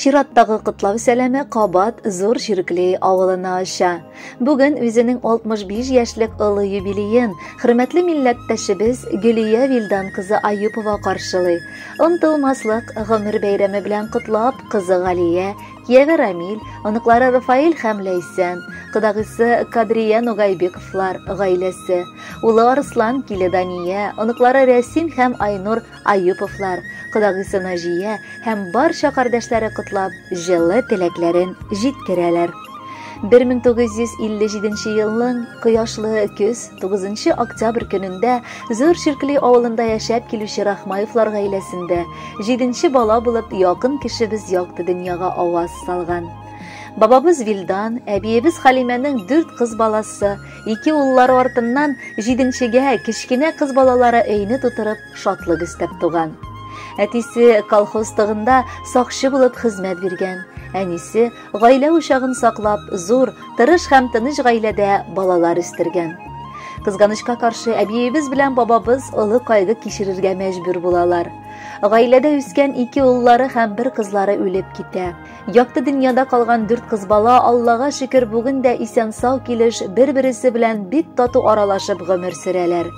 Чираттагы котлау сәламе кабат Зур Чиркли авылына оча. Бүген үзенең 65 яшьлек олы юбилеен хөрмәтле милләттәшебез Гөлия Вилдан кызы Аюпова каршылый. Онытылмаслык гомер бәйрәме белән котлап, кызы Галия, кияве Рамил, оныклары Рафаэль һәм Ләйсән, кодагыйсы Кадрия Нугайбековлар гаиләсе, улы Арыслан, киле Дания, оныклары Рәсим һәм Айнур Аюповлар, кодагыйсы Наҗия һәм барча кардәшләре котлап, җылы теләкләрен җиткерәләр. 1957 елның кояшлы көз 9 октябрь көнендә Зур Чиркли авылында яшәп килүче Рахмаевлар гаиләсендә җиденче бала булып якын кешебез якты дөньяга аваз салган. Бабабыз Вилдан, әбиебез Халимәнең дүрт кыз баласы, ике уллары артыннан җиденчегә кечкенә кыз балалары өйне тутырып шатлык өстәп туган. Әтисе колхоз тыгында сакчы булып хезмәт биргән. Әнисе гаилә учагын саклап, зур, тырыш һәм тыныч гаиләдә балалар үстергән. Кызганычка каршы, әбиебез белән бабабыз олы кайгы кичерергә мәҗбүр булалар. Гаиләдә үскән ике уллары һәм бер кызлары үлеп китә. Якты дөньяда калган дүрт кыз бала, Аллага шөкер, бүген дә исән-сау килеш бер-бересе белән бик тату аралашып гомер сөрәләр.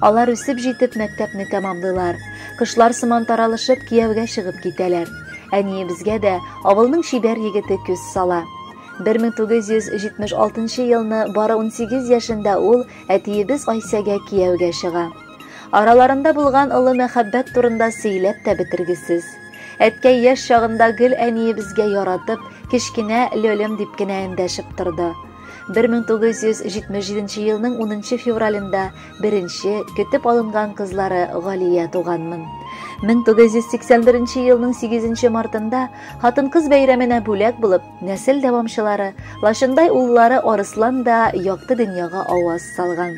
Алар үсеп җитеп мәктәпне тәмамлыйлар. Кышлар сыман таралышып кияүгә чыгып китәләр. Әниебезгә дә авылның чибәр егете күз сала. 1976 елны бары 18 яшендә ул әтиебез Айсәгә кияүгә чыга. Араларында булган олы мәхәббәт турында сөйләп тә бетергесез. Әткәй яшь чагында гел әниебезгә яратып, кечкенә Лөлем дип кенә эндәшеп торды. 1977 елның 10 февралендә беренче көтеп алынган кызлары Галия туганмын. 1981 елның 8 мартында хатын-кыз бәйрәменә бүләк булып, нәсел дәвамчылары, лачындай уллары Арыслан да якты дөньяга аваз салган.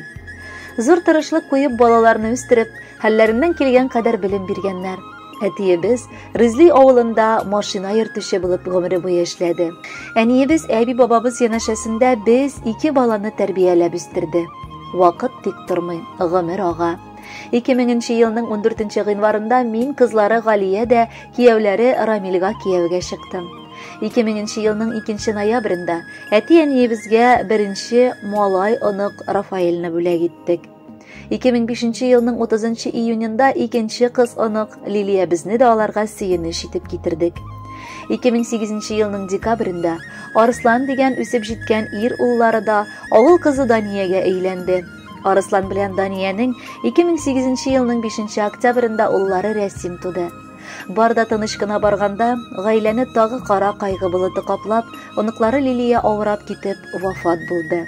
Зур тырышлык куеп балаларны үстереп, хәлләреннән килгән кадәр белем биргәннәр. Әтиебез Рызли авылында машина йөртүче булып гомере буе эшләде. Әниебез әби-бабабыз янәшәсендә без ике баланы тәрбияләп үстерде. Вакыт тик тормый, гомер ага. 2000 елның 14 гыйнварында мин кызлары Галия дә кияүләре Рамилгә кияүгә чыктым. 2000 елның 2 ноябрендә әти-әниебезгә беренче малай онык Рафаэльне бүләк иттек. 2005 елның 30 июнендә икенче кыз онык Лилиябезне дә аларга сөенеч итеп китердек. 2008 елның декабрендә Арыслан дигән үсеп җиткән ир уллары да авыл кызы Даниягә әйләнде. Арыслан белән Даниянең 2008 елның 5 октябрендә уллары Рәсим туды. Бар да тыныч кына барганда, гаиләне тагы кара кайгы болыты каплап, оныклары Лилия авырап китеп, вафат булды.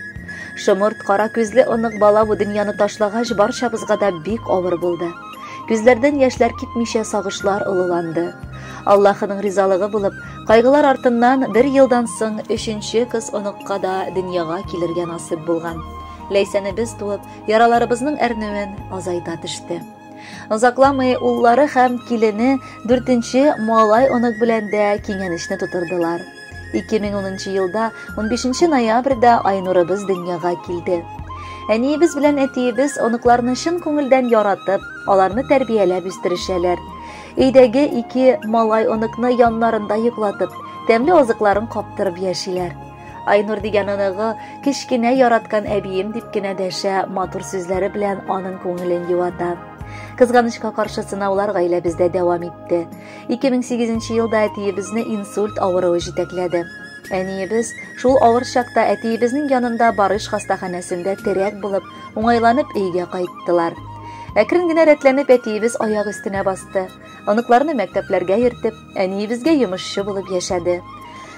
Шомырт кара күзле онык бала бу дөньяны ташлагач, барчабызга да бик авыр булды. Күзләрдән яшьләр кипмичә сагышлар олыланды. Аллаһының ризалыгы булып, кайгылар артыннан бер елдан соң өченче кыз оныкка да дөньяга килергә насыйп булган. Ләйсәнебез туып, яраларыбызның әрнүен азайта төште. Озакламый уллары һәм килене дүртенче малай онык белән дә киңәнечне тутырдылар. 2010 елда 15 ноябрьдә Айнурыбыз дөньяга килде. Әниебез белән әтиебез оныкларны чын күңелдән яратып, аларны тәрбияләп үстерешәләр. Өйдәге ике малай оныкны яннарында йоклатып, тәмле азыкларын каптырып яшиләр. Айнур дигән оныгы кечкенә яраткан әбием дип кенә дәшә, матур сүзләре белән аның күңелен юата. Кызганычка каршы сынаулар гаиләбездә дәвам итте. 2008 елда әтиебезне инсульт авыруы җитәкләде. Әниебез шул авыр чакта әтиебезнең янында Барыш хастаханәсендә терәк булып, уңайланып өйгә кайттылар. Әкрен генә рәтләнеп әтиебез аяк өстенә басты. Оныкларны мәктәпләргә йөртеп, әниебезгә йомышчы булып яшәде.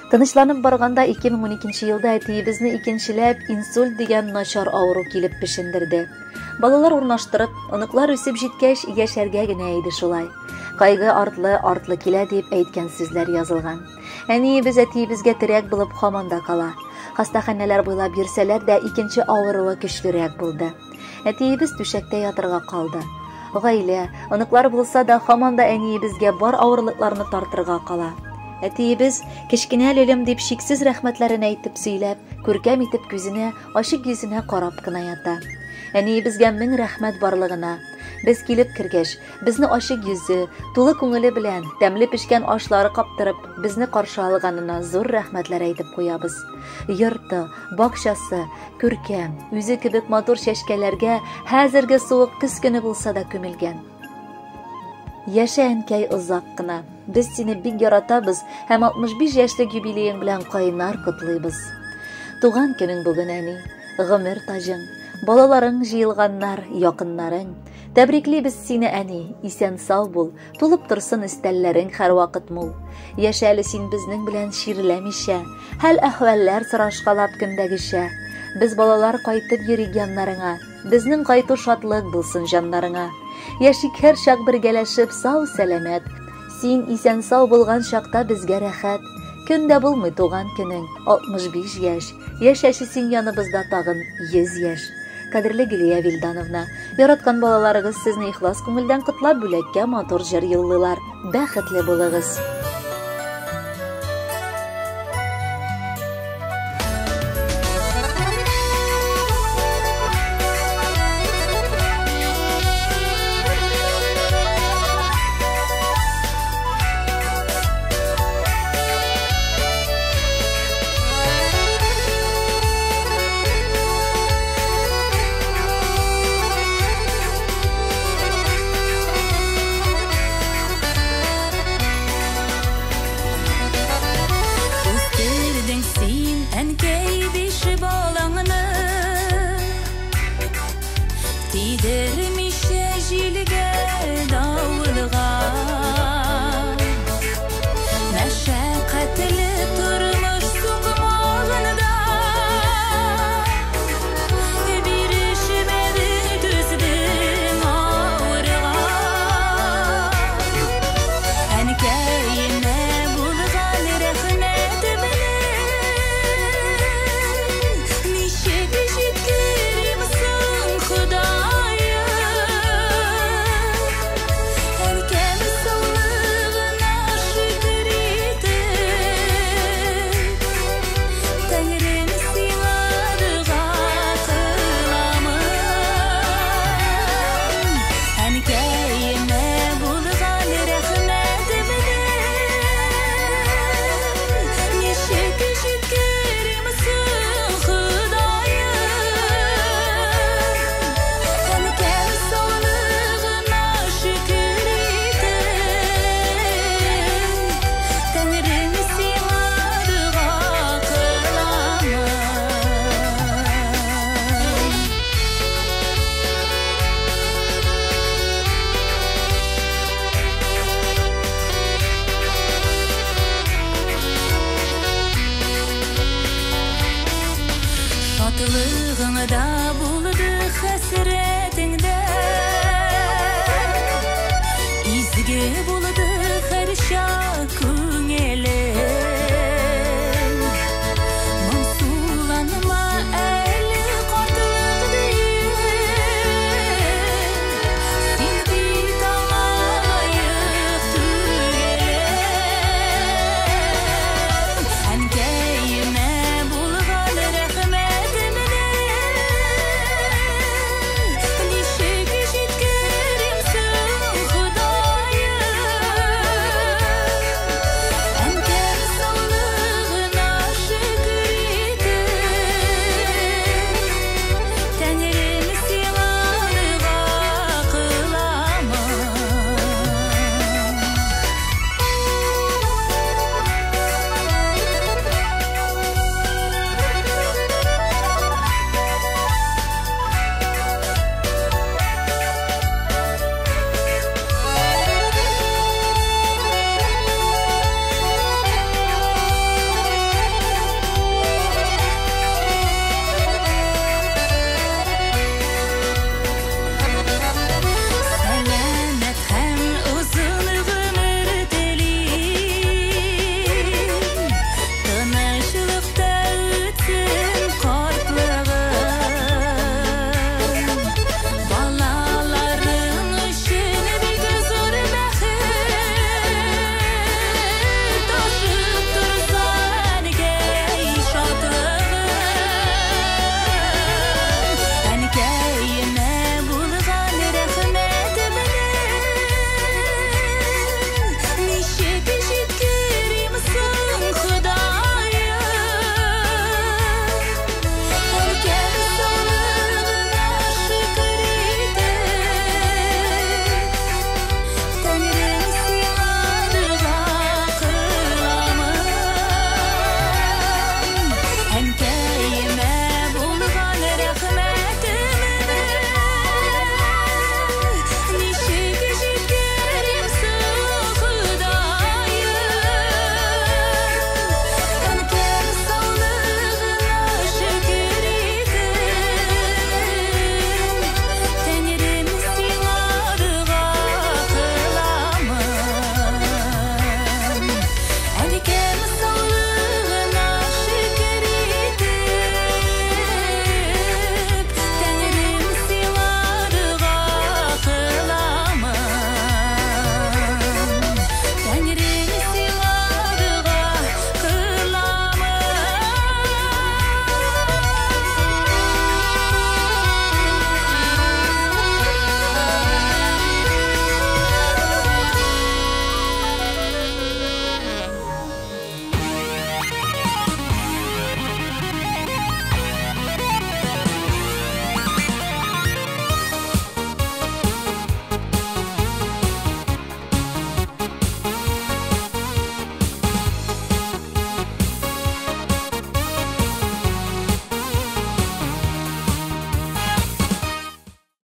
Тынычланып барганда 2012 елда әтиебезне икенчеләп инсульт дигән начар авыру килеп пешендерде. Балалар урнаштырып, оныклар үсеп җиткәч, яшәргә генә иде шулай. Кайгы артлы артлы килә дип әйткән сүзләр язылган. Әниебез әтиебезгә терәк булып һаман да кала. Хастаханәләр буйлап йөрсәләр дә, икенче авыруы көчлерәк булды. Әтиебез түшәктә ятырга калды. Гаилә, оныклар булса да, һаман да әниебезгә бар авырлыкларны тартырга кала. Әтиебез, кечкенә лөлем дип чиксез рәхмәтләрен әйтеп сөйләп, күркәм итеп күзенә, ачык йөзенә карап кына ята. Әниебезгә мең рәхмәт барлыгына. Без килеп кергәч, безне ачык йөзе, тулы күңеле белән, тәмле пешкән ашлары каптырып, безне каршы алганына зур рәхмәтләр әйтеп куябыз. Йорты, бакчасы, күркәм, үзе кебек матур чәчкәләргә хәзерге суык көз көне булса да күмелгән. Яшә, әнкәй, озак кына. Без сине бик яратабыз һәм 65 яшьлек юбилеең белән кайнар котлыйбыз. Туган көнең бүген, әни, гомер таҗың, балаларың җыелганнар, якыннарың. Тәбриклибез сине, әни, исән-сау бул, тулып торсын өстәлләрең һәрвакыт мул. Яшә әле син безнең белән чирләмичә, хәл-әхвәлләр сорашкалап көндәгечә. Без балалар кайтып йөрик яннарыңа, безнең кайту шатлык булсын җаннарыңа. Яшик һәрчак бергәләшеп сау-сәламәт. Син исән-сау булган чакта безгә рәхәт. Көн дә булмый туган көнең, 65 яшь. Яшәче син яныбызда тагын 100 яшь. Кадерле Гөлия Вилдановна, яраткан балаларыгыз сезне ихлас күңелдән котлап бүләккә матур җыр юллыйлар. Бәхетле булыгыз! Үстердең син, әнкәй, биш балаңны, тидермичә җилгә, давылга. Мәшәкатьле тормыш сукмагында бирешмәдең, түздең авырга. Әнкәемә булган рәхмәтемне ничек җиткерим соң, Ходаем? Әнкәм саулыгына шөкер итеп, Тәңрем сиңа дога кыламын. Әнкәемә булган рәхмәтемне ничек җиткерим соң, Ходаем? Әнкәм саулыгына шөкер итеп, Тәңрем сиңа дога кыламын. Шатлыгыңда булды, хәсрәтеңдә изге